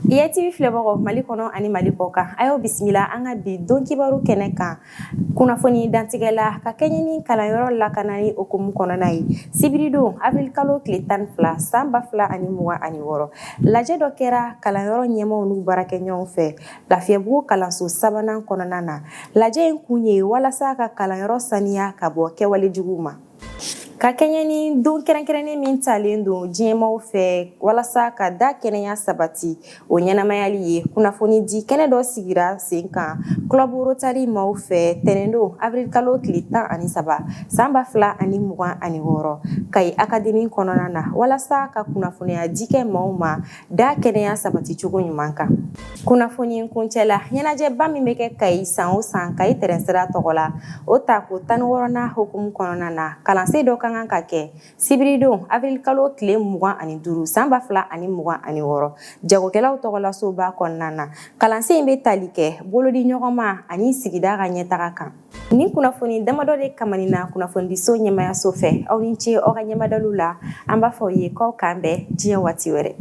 IYA TV filɛbagaw Mali kɔnɔ ani Mali kɔ kan, a y'aw bisimila an ka bi don kibaru kɛnɛ kan. Kunnafoni dantigɛ la, ka kɛɲɛ ni kalanyɔrɔ lakanani hukumu kɔnɔna ye, sibiridon avril kalo tile 12 san 2026, lajɛ dɔ kɛra kalanyɔrɔ ɲɛmaaw n'u baarakɛɲɔgɔnw fɛ Lafiyabugu kalanso sabanan kɔnɔna na. Lajɛ in kun ye walasa ka kalanyɔrɔ saniya ka bɔ kɛwale juguw ma. Ka kɛɲɛ ni don kɛrɛnkɛrɛnnen min talen don diɲɛmaw fɛ walasa ka da kɛnɛya sabati, o ɲɛnamayali ye, kunnafoni di kɛnɛ dɔ sigira sen kan Club Rotary maaw fɛ tɛnɛndon avril kalo tile 13 san 2026, Kayi Académie kɔnɔna na, walasa ka kunnafoniya di kɛ maaw ma da kɛnɛya sabati cogo ɲuman kan. Kunnafoni kuncɛ la, ɲɛnajɛba min bɛ kɛ Kayi san o san Kayi tɛrɛnsira tɔgɔ la, o tako 16nan hukumu kɔnɔna na, kalansen dɔ ka kan ka kɛ sibiridon avril kalo tile 25 san 2026, jagokɛlaw tɔgɔlasoba kɔnɔna na. Kalansen in bɛ tali kɛ bolodi ɲɔgɔnma ani sigida ka ɲɛtaga kan. Nin kunnafoni damadɔ de kamanina kunnafonidiso ɲɛmayaso fɛ. Aw ni ce aw ka ɲɛmadaliw la. An b'a fɔ aw ye k'aw k'an bɛn diɲɛ waati wɛrɛ.